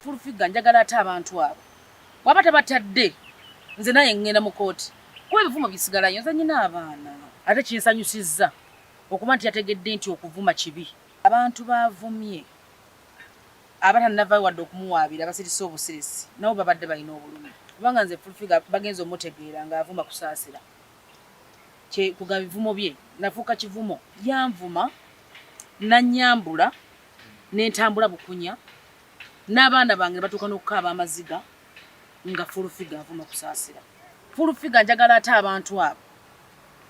Full Figure, njagala ate abantu abo waba tabatadde, nze naye ŋŋenda mu kooti kuba ebivumo bisigalayo. Nze nyina abaana, ate kinsanyusizza okuba nti yategedde nti okuvuma kibi. Abantu bavumye abatannavaayo wadde okumuwaabira basirise obusirisi, nabo babadde balina obulumi, kubanga nze Full Figure bagenza omutegeera ng'avuma Kusaasira kuga bivumo bye nafuuka kivumo. Yanvuma nanyambula nentambula bukunya n'abaana bange ne batuuka n'okukaaba amaziga nga Full Figure avuma Kusaasira. Full Figure, njagala ate abantu abo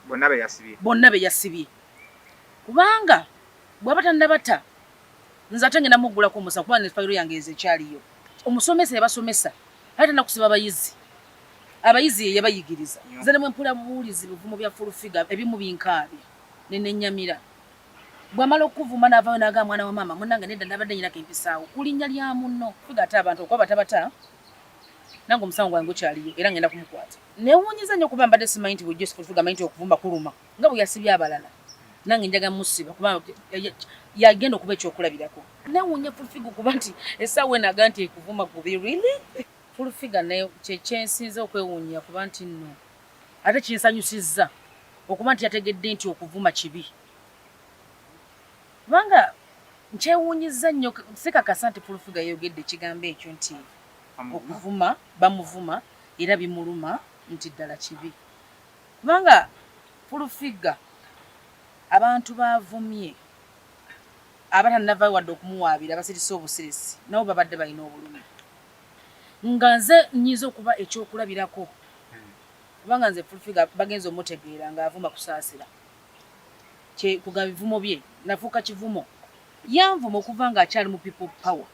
bonna be yasibye. Bonna be yasibye, kubanga bw'aba tannabata, nze ate ngenda muggulako omusango, kuba ne fayiro yange ezo ekyaliyo. Omusomesa yabasomesa ate tanakusiba abayizi, abayizi ye yabayigiriza. Nze ne bwe mpulira buwulizi bivumo bya Full Figure, ebimu binkaabya nenennyamira. Bw'amala okuvuma n'avaayo n'agamba, "Mwana wa maama munnange, nedda, nabadde nyinako empisaawo ku linnya lya munno." Figure ate abantu okuba batabata, nange omusango gwange gukyaliyo era ngenda kumukwata. Neewuunyiza nnyo kuba mbadde simanyi nti bulijjo Full Figure amanyi nti okuvuma kuluma. Nga bwe yasibye abalala, nange njaga musiba kuba yagenda okuba ekyokulabirako. Neewuunya Full Figure kuba nti essaawa eno aga nti ekuvuma kubi. Really, Full Figure, naye kyekyensinza okwewuunya kuba nti nno ate kinsanyusizza okuba nti yategedde nti okuvuma kibi, kubanga nkyewuunyizza nnyo. Sikakasa nti Full Figure yayogedde ekigambo ekyo nti okuvuma bamuvuma era bimuluma, nti ddala kibi, kubanga Full Figure abantu bavumye abatannavaayo wadde okumuwaabira basirise obusirisi, nabo babadde balina obulumi. Nga nze nnyinza okuba ekyokulabirako, kubanga nze Full Figure bagenza omutegeera ng'avuma Kusaasira kuga bivumo bye nafuuka kivumo. Yanvuma okuva ng'akyali mu People Power.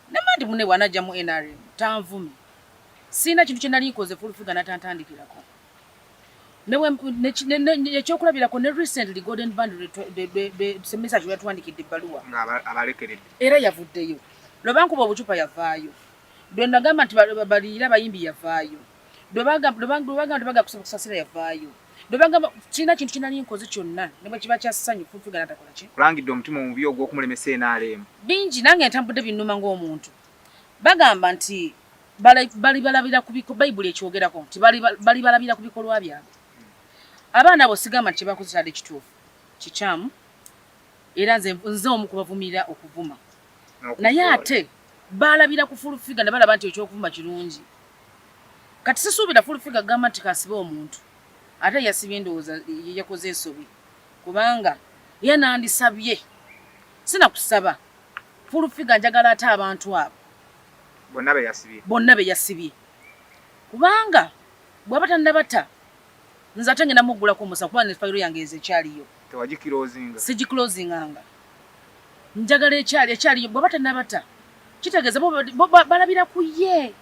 Nama nti munne bw'anajja mu NRM tanvume. Sirina kintu kye nali nkoze Full Figure n'atantandikirako. Ekyokulabirako, ne recently Golden Band message yatwandikidde ebbaluwa nga abalekeredde. Era yavuddeyo lwe bankuba obucupa, yavaayo. Lwe nagamba nti baliire abayimbi, yavaayo. Lwe bagamba nti baga kusasira, yavaayo. Lwe bagamba kirina kintu kinali nkoze kyonna, ne bwe kiba kya ssanyu, Full Figure natakola ki. Kulangidde omutima omubi ogw'okumulemesa NRM. Bingi nange ntambudde binnuma ng'omuntu. Bagamba nti bali balabira ku biko, Bayibuli ekyogerako nti bali balabira ku bikolwa byabwe. Abaana abo sigamba nti kyebakoze kyali kituufu, kikyamu, era nze omu kubavumirira okuvuma, naye ate balabira ku Full Figure ne balaba nti ekyokuvuma kirungi. Kati sisuubira Full Figure gamba nti kasibe omuntu ate yasibye. Endowooza yakoze ensobi, kubanga era nandisabye, sinakusaba Full Figure, njagala ate abantu abo bonna be yasibye. Bonna be yasibye, kubanga bw'aba tannabata, nze ate ngenda muggulako omusango, kuba ne fayiro yange ezo ekyaliyo. Tewagiclosinga. Sigiclosinganga. Njagala ekyali ekyaliyo. Bw'aba tannabata, kitegeeza bo balabira ku ye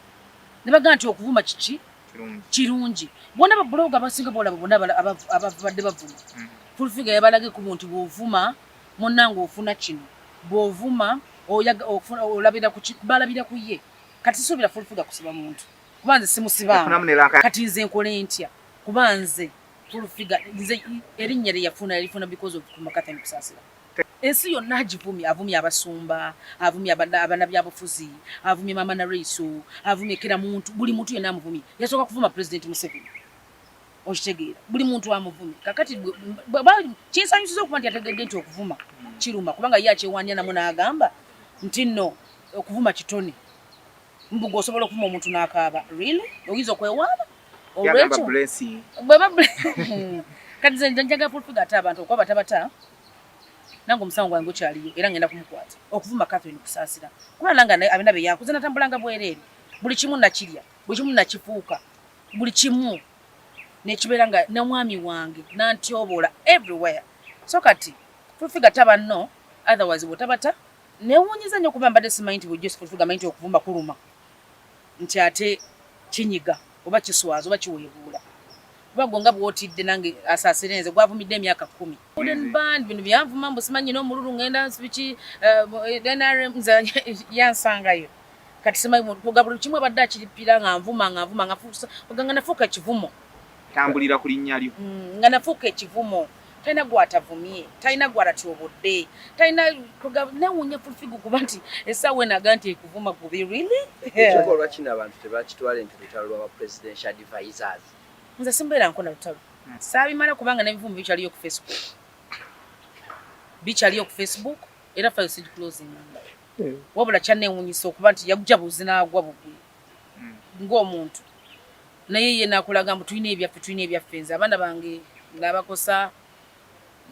ne bagamba nti okuvuma kiki? Kirungi. Kirungi. Bonna babuloga abasinga bolaba, bonna abadde bavuma, Full Figure yabalaga ekkubo nti bw'ovuma munnange ofuna kino, bw'ovuma olabira ku balabira ku ye. Kati sisuubira Full Figure kusiba muntu, kuba nze simusibanga. Yafunamu ne rank. Kati nze nkole ntya? Kuba nze Full Figure, nze erinnya lye yafuna yalifuna because of kumakatani Kusaasira. Ensi yonna agivumye, avumye abasumba, avumye abanabyabufuzi, avumye mama Nareiso, avumye kira muntu, buli muntu yenna amuvumye. Yasooka kuvuma President Museveni, okitegeera? Buli muntu amuvumye. Kakati kinsanyusiza okuba nti yategedde nti okuvuma kiruma, kubanga ye akyewaanira namu n'agamba nti nno okuvuma kitone, mbuga osobola okuvuma omuntu n'akaaba. Really, oyinza okwewaana? Yagamba Olwekyo blessing. Bweba kati nze njagala Full Figure ate abantu okuba batabata, nange omusango gwange gukyaliyo era ngenda kumukwata okuvuma Catherine Kusaasira, kuba nange abena be yankuze natambulanga bwereere, buli kimu nakirya, buli kimu nakifuuka, buli kimu nekibeera nga nomwami wange nantyobola everywhere. So kati Full Figure taba no, otherwise bwotabata. Newuunyiza nnyo kuba mbadde simanyi nti bulijjo Full Figure amanyi nti okuvuma kuluma, nti ate kinyiga oba kiswaza oba kiweebuula, kuba gwe nga bw'otidde nange asaasire nze gwavumidde emyaka 10. Golden Band bino byanvuma mbu simanyi nyina omululu ngenda biki NRM, nze yansangayo. Kati simanyi kuga buli kimu abadde akiripira nga nvuma, nga nvuma, nga nafuuka ekivumo. Tambulira ku linnya lyo. Nga nafuuka ekivumo. Talina gwatavumye, talina gwatatyobodde, talina. Newuunya Full Figure kuba nti essaawa eno aga nti ekuvuma kubi, really? Ekikolwa kino abantu tebakitwale nti lutalo lwa presidential advisors. Nze simbeera nkona lutalo, saabimala, kubanga n'ebivumu bikyaliyo ku Facebook, bikyaliyo ku Facebook, era file sigiclosinganga. Wabula kyanneewuunyisa okuba nti yajja buzi n'agwa bugwi ng'omuntu, naye ye nakulaga mbu tulina ebyaffe, tulina ebyaffe. Nze abaana bange ng'abakosa,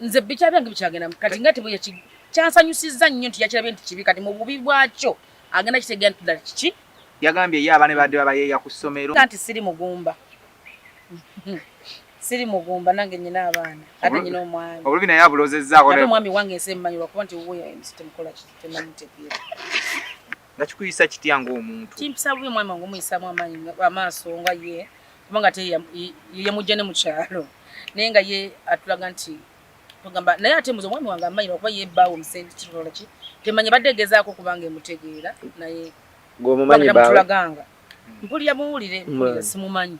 nze bikya byange bikyagenda. Kati nga tebwe kyansanyusizza nnyo nti yakirabye nti kibi, kati mu bubi bwakyo agenda kitegeera nti ddala kiki. Yagambye ye abaana badde babayeeya ku ssomero. Nti siri mugumba, siri mugumba, nange nyina abaana, ate nyina omwami. Obulubi naye abulozezzaako. Ate omwami wange ensi emumanyi lwakuba nti wuwe temukola, temanyi tegeera. Nga kikuyisa kitya ng'omuntu? Kimpisa bubi. Omwami wange omuyisaamu amaanyi amaaso nga ye, kubanga ate ye yamujja ne mu kyalo, naye nga ye atulaga nti tugamba, naye ate muze omwami wange amanyi lwakuba ye bbaawe omusente kitola ki temanya, badde egezaako kubanga emutegeera, naye Gweomumanyi baawe? Tamutulaganga. Mpulira muwulire, mpulira, simumanyi.